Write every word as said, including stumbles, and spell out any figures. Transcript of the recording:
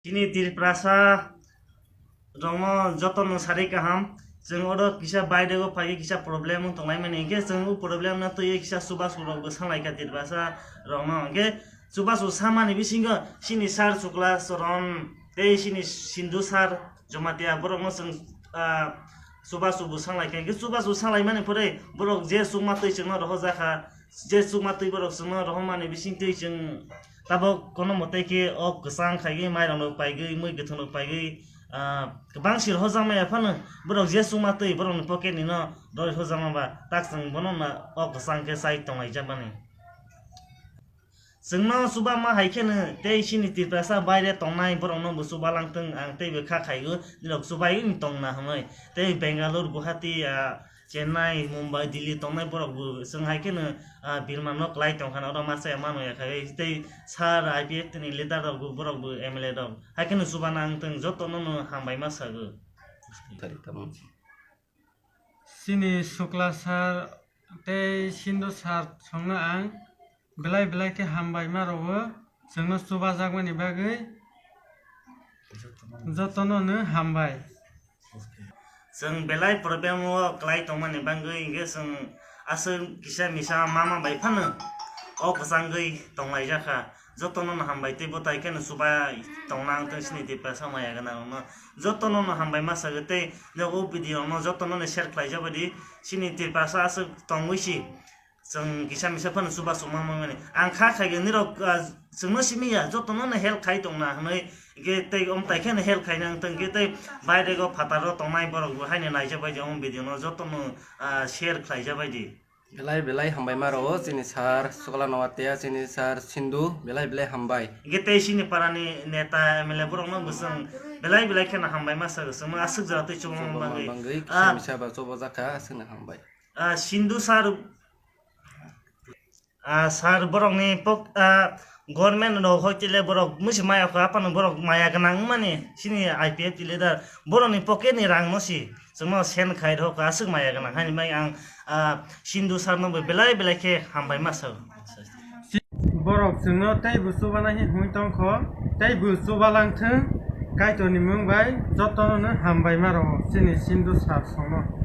Chini Tiprasa rokno jotono sari kaham. Chwng oro kisa bairego phai kisa problem wng tonglaimani, hinkhe chwng o problem no twiwi kisa chubachu rok bwsang laikha Tiprasa rokno. Hinkhe chubachu samani bisingo chini sir Chukla Charan tei chini Sindhu sir Jamatia borokno chwng, ah, chubachu bwsang laikha. Hinkhe chubachu bwsang laimani pore borok je chukma twi chwngno rohorjakha, je chukma twi borok chwngno rohormani bisingtwi chwng tabok kono mote khe o kwchang khaigwi mairokno paigwi, mui kwthwngno paigwi, ah, kwbang sir hojak maya phano borok je chukma twi borokni pocket ni no roi hojak ma ba tak chwng bono no o kwchang khe chai tonglaijak mani. Chwngno chuba ma hai kheno tei chini Tiprasa baire tongnai borokno bo chuba langthwng ang tei bo kha khaigo nirok chubai wng tongna hwnwi tei Bangalore, Guwahati, ah, Chennai, Mumbai, Delhi tongnai borok bo chwng hai kheno, ah, birma no klai tongkha oro masa ya mano ya khai tei sir I P F T ni leader rok bo borok bo M L A rok hai kheno chuba nang tong joto no no hambai ma sago. Chini Sukla sir tei Sindhu sir songno ang belai belai khe hambai ma rwo chwngno chubajakmani bagwi jotono no hambai. Chwng belai problem o kwlai tongmani bagwi hinkhe chwng aswk kisa misa mama bai phano o kwchangwi tonglaijak kha. Jotono no hambai tei bwtai kheno chubai tongna ang tei chini Tiprasa maya gwnang rokno jotono no hambai ma sago tei o video no jotono no share khlaijak bai di chini Tiprasa aswk tongwi si. Chwng kisa misa phano chuba chuma mani. Ang kha khai nirok, ah, chwngno simi ya, jotono no help khai tongna hwnwi. Hinkhe tei om tai kheno help khai nang tong khe tei bairego phataro tongnai borok bo haino naijak bai di om video no jotono, ah, share khlaijak bai di. Belai belai hambai ma rwo chini sir Sukla Noatia, chini sir Sindhu, belai belai hambai. Hinkhe tei chini parani neta M L A borokno bo chwng belai belai kheno hambai ma sago. Chwngno aswk jora tei chuba bagwi. Bagwi kisa misa ba chuba jakha aswkno hambai. Ah, Sindhu sir, ah, sir, borokni pok-, ah, government rok hoi tile borok musi maya kho, aphano borok maya gwnang wngmani, chini I P F T leader, borokni pocket ni rang no si, chwngno send khai rw kha, aswk maya gwnang, haini bagwi ang, ah, Sindhu sir no bo belai belai khe hambai ma sao. Borok chwngno tei bo chuba nai hwnwi tong kho, tei bo chuba lang thung, Kaitor ni mung bai jotono no hambai ma rwo, chini Sindhu sir songno.